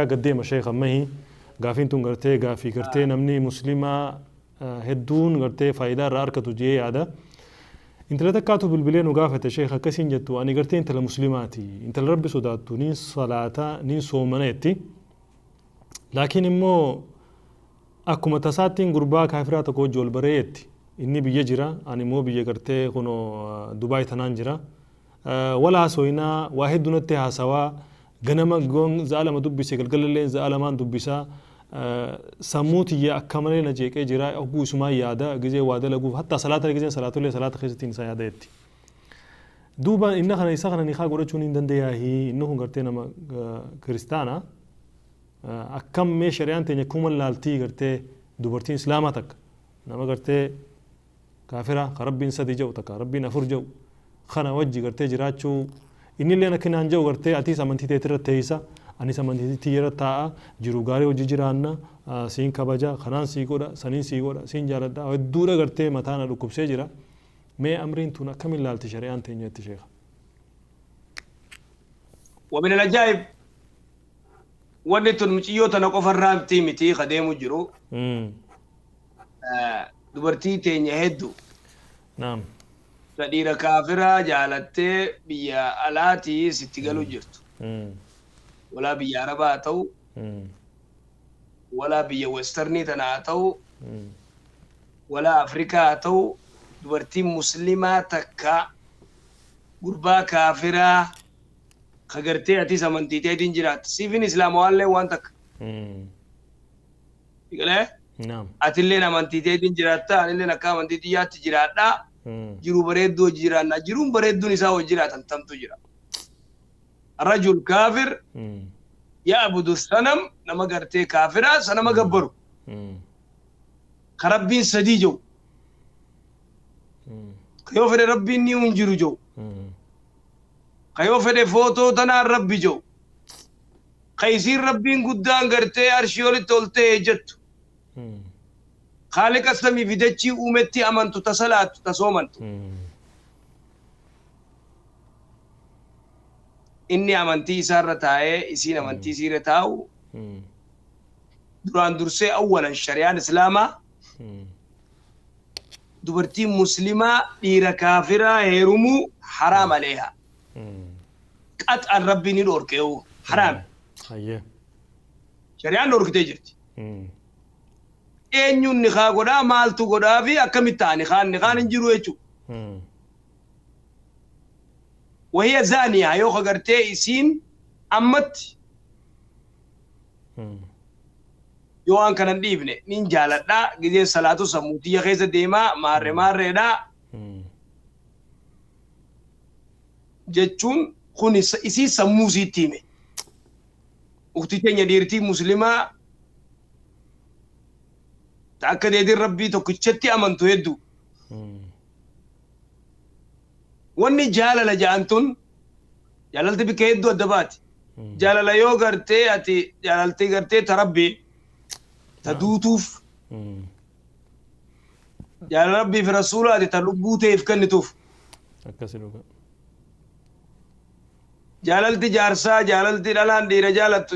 Gad deema sheekh ammahi gaafiin tun gartee gaafii gartee namni muslimaa hedduun gartee faayidaa irraa argatu jee yaada. Intala takkaatu bilbilee nu gaafate sheekh akkasiin jettu ani gartee intala muslimaati intala rabbi sodaattu niin salaata niin soomana jetti. Laakiin immoo akkuma tasaattiin gurbaa kaafiraa tokko wajji wal baree jetti. Inni biyya jira ani immoo biyya gartee kunoo Dubaay tanaan jira. Wal haasoynaa waa hedduu natti haasawaa ganama goon za'a lama dubbise galgalallee za'a lamaan dubbisa sammuu tiyya akka malee na jeeqee jira hogguu isumaan yaada gizee waa dalaguuf hattaa salaata gizeen salaatullee salaata keessattiin isaa yaada jetti. Duuba inni kana isa kana nikaa godhachuun hin dandayaahi inni kun gartee nama kiristaana akkam mee shari'aan teenya kuma laaltii gartee dubartiin islaamaa takka nama gartee kaafira ka rabbiin sadi jedhu takka rabbiin afur jedhu kana wajji gartee jiraachuu innillee akka naan jedhu gartee atiis amantii teetirra teessa anis amantii tiyyarra taa'a jiru gaarii hojii jiraanna siin kabaja kanaan sii godha saniin sii godha siin jaaladha hedduudha gartee mataa na dhukkubsee jira mee amriin tun akkamiin laalti shari'aan teenya itti sheekha. ومن العجائب wanni tun muciyyoo tana qofarraa miti miti ka deemu jiru dubartii teenya hedduu Naam. Ta dhiira kaafiraa jaalattee biyya alaatii sitti galu jirtu. Walaa biyya Arabaa haa ta'u, walaa biyya Westernii tana haa ta'u, walaa Afrikaa haa ta'u, dubartiin muslimaa takka gurbaa kaafiraa ka gartee atis amantii teetiin jiraatta. Siifin islaamawaallee waan takka. Galee? Naam. Atilleen amantii teetiin jiraatta, anilleen akka amantii xiyyaatti jiraadhaa. Jiruu bareedduu hojii jiraannaa. Jiruun bareedduun isaa hojii jiraatan tamtu jira. Rajul kaafir ya'budu sanam nama gartee kaafiraa sanama gabbaru. Ka rabbiin sadii jiru. Ka yoo fedhe rabbiin ni hin jiru jiru. Ka yoo fedhe footoo tanaan rabbi jiru. Ka isiin rabbiin guddaan gartee arshii olitti ol ta'ee jettu. Khaaliqa samii fi dachii uumetti amantu ta salaattu ta soomantu. Inni amantii isaarra taa'ee isiin amantii isiirra taa'u duraan dursee awwalan shari'aan islaamaa dubartiin muslimaa dhiira kaafiraa heerumuu haraam aleeha. Qax'an rabbi ni dhorkeewu haraam. Shari'aan dhorkitee jirti. Eenyuun nikaa godhaa maaltu godhaa fi akkamitti ta'a nikaan nikaan hin jiru jechuudha. Wahiya zaaniyaa yoo ka gartee isiin ammatti yoo waan kana hin dhiifne nin jaaladhaa gizeen salaatu sammuu tiyya keessa deemaa maarre maarreedhaa jechuun kun isii sammuu isiitti hime. Ukti teenya dhiirtii muslimaa ta akka deetiin rabbii tokkichatti amantu hedduu. Wanni jaalala ja'an tun jaalalti bikka hedduu adda baati. Jaalala yoo gartee ati jaalalti gartee ta rabbii ta duutuuf jaalala rabbii fi rasuulaati ta lubbuu ta'eef kennituuf. Akkasi dhuga. Jaalalti jaarsaa jaalalti dhalaan dhiira jaalattu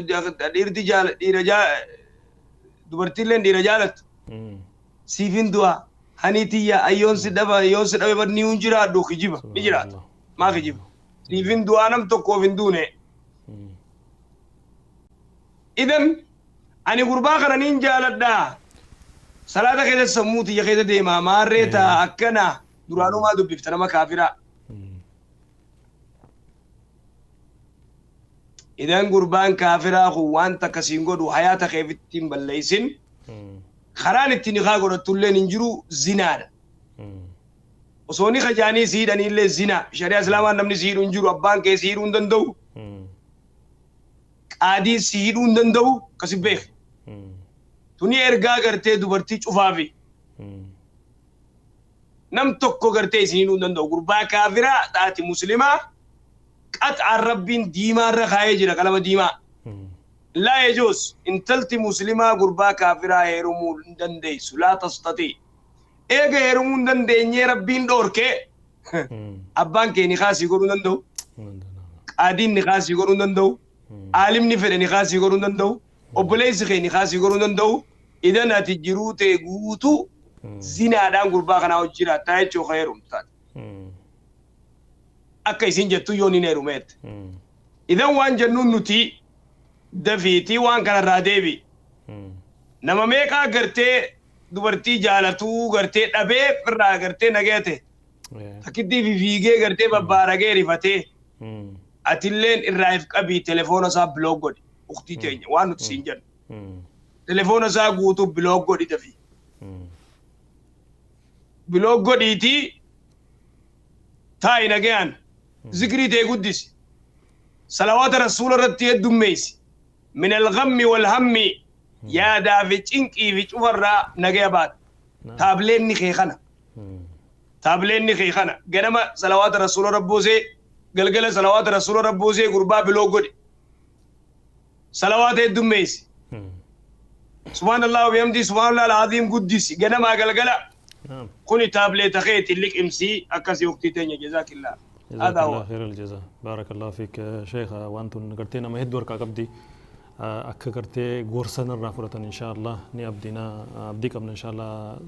dhiirti dhiira dubartiilleen dhiira jaalattu. Siifin du'a hani tiyya ayyoon si dhaba yoon si dhabe bar ni hin jiraadhu kijiba ni jiraata. Maa kijiba? Siifin du'aa nam tokkoof hin duune. Idan ani gurbaa kana niin jaaladhaa. Salaata keessa sammuu tiyya keessa deemaa maarree ta'a akkana duraanumaa dubbifta nama kaafiraa. Idan gurbaan kaafiraa kun waan takka siin godhu hayaata keefitti hin balleessin. Karaan itti nikaa godhattulleen hin jiru zinaadha. Osoo ni kajaanii si hidhaniillee zinaa. Shari'aa islaamaan namni si hidhu hin jiru abbaan kee si hidhuu hin danda'u. Qaadiin si hidhuu hin danda'u akkasi beek. Tuni ergaa gartee dubartii cufaafi. Nam tokko gartee isin hidhuu hin danda'u. Gurbaa kaafiraa taati muslimaa qax'aan rabbiin diimaarra kaayee jira qalama diimaa. Laa yajuus intalti muslimaa gurbaa kaafiraa heerumuu hin dandeessu laa tastati. Eega heerumuu hin dandeenyee rabbiin dhoorkee abbaan kee nikaa sii godhuu hin danda'u. Qaadiin nikaa sii godhuu hin danda'u. Aalimni fedhe ni kaasii godhuu hin danda'u. Obboleessi kee ni kaasii godhuu hin danda'u. Idan ati jiruu ta'e guutuu zinaadhaan gurbaa kanaa hojii jiraattaa jechuu ka heerumtu taate. Akka isin jettu yoo ni heerumeette. Idan waan jennuun nuti dafiitii waan kanarraa deebi. Nama meeqaa gartee dubartii jaalatuu gartee dhabee irraa gartee nagayate. Takkittii fi fiigee gartee babbaaragee rifatee. Atilleen irraa if qabii telefoona isaa block godhi. Uktii teenya waan nuti siin jennu. Telefoona isaa guutuu block godhi dafii. Block godhiitii taa'i nagayaan zikrii ta'e guddisi. Salawaata rasuula irratti heddummeessi. Min alghammi walhammi yaadaa fi cinqii fi cufarraa nagaya baata. Taableenni kee kana. Taableenni kee kana. Ganama salawaata rasuula rabboosee galgala salawaata rasuula rabboosee gurbaa block godhi. Salawaata heddummeessi. Subhaanallah wa bihamdi subhaanallah al-aziim guddisi. Ganamaa galgala. Kuni taableeta keeti liqimsii akkasii waqtii teenya jazaakillah. جزاك هذا الله هو. خير الجزاء، بارك الله فيك شيخ. وانتم قرتينا ما هدور كقبدي akka gartee gorsa irraa fudhatan insha Allah ni abdina abdii qabna insha Allah.